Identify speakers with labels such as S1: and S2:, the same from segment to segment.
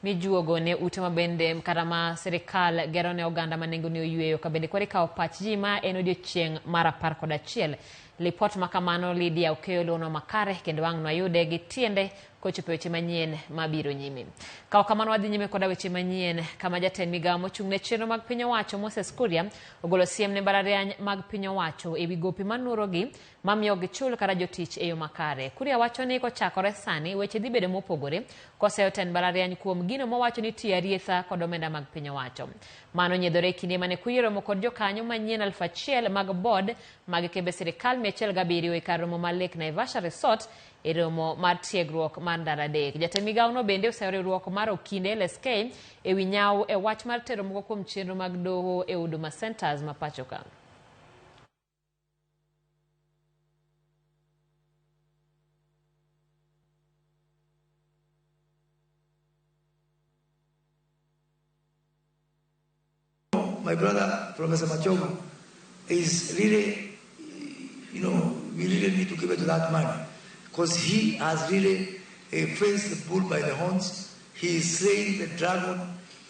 S1: mijuogo ne ute ma bende kata ma sirikal gero ne oganda ma nengone oyueyo ka bende koro ikawo pach ji ma en odiochieng' mar 11. Lipot ma kamano Lydia Okeyo luonwa makare kendo ang' nwayude gi tiende kochopo e weche manyien mabiro nyime. Kawo kamano wadhi nyime koda weche manyien kama jatend migawo mochung' ne chenro mag piny owacho Moses Kuria ogolo siem ne mbalariany mag piny owacho ewi gope manurogi mamiyo ok gichul kata jotich e yo makare. Kuria wacho ni kochakore sani weche dhi bedo mopogore koseyo tend mbalariany kuom gino mowacho ni tiyo arietha kod omenda mag piny owacho. Mano nyiedhore e kinde mane Kuria romo kod jokanyo manyien 1000 mag board mag kembe sirikal 107 e kar romo mar Lake Naivasha Resort e romo mar tiegruok mar ndalo adek. Jatend migawono bende oseyo riwruok mar Okinde LSK e wi nyawo e wach mar tero moko kuom chenro mag doho e Huduma Centres ma pachoka.
S2: My brother, Professor Machogu, is really, we really need to give it to that man because he has really faced the bull by the horns. He is slaying the dragon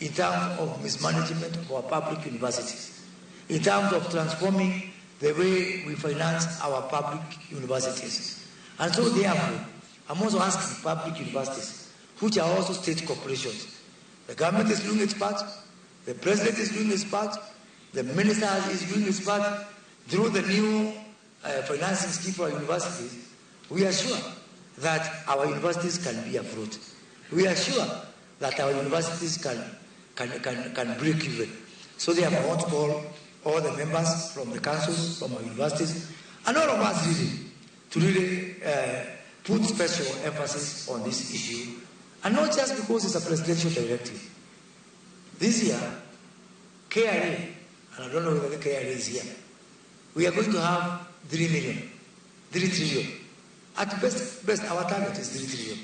S2: in terms of mismanagement of our public universities, in terms of transforming the way we finance our public universities. And so therefore, I'm also asking public universities, which are also state corporations, the government is doing its part, the president is doing his part, the minister is doing his part. Through the new financing scheme for our universities, we are sure that our universities can be afloat. We are sure that our universities can break even. So therefore, I want to call all the members from the councils, from our universities, and all of us really, to really put special emphasis on this issue, and not just because it's a presidential directive. This year, KRA, and I don't know whether the KRA is here, we are going to have 3 million, 3 trillion. At best our target is 3 trillion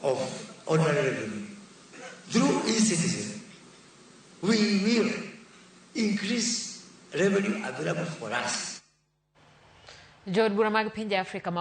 S2: of ordinary revenue. Through e-citizen, we will increase revenue available for us.
S1: Jood bura mag pinje Afrika ma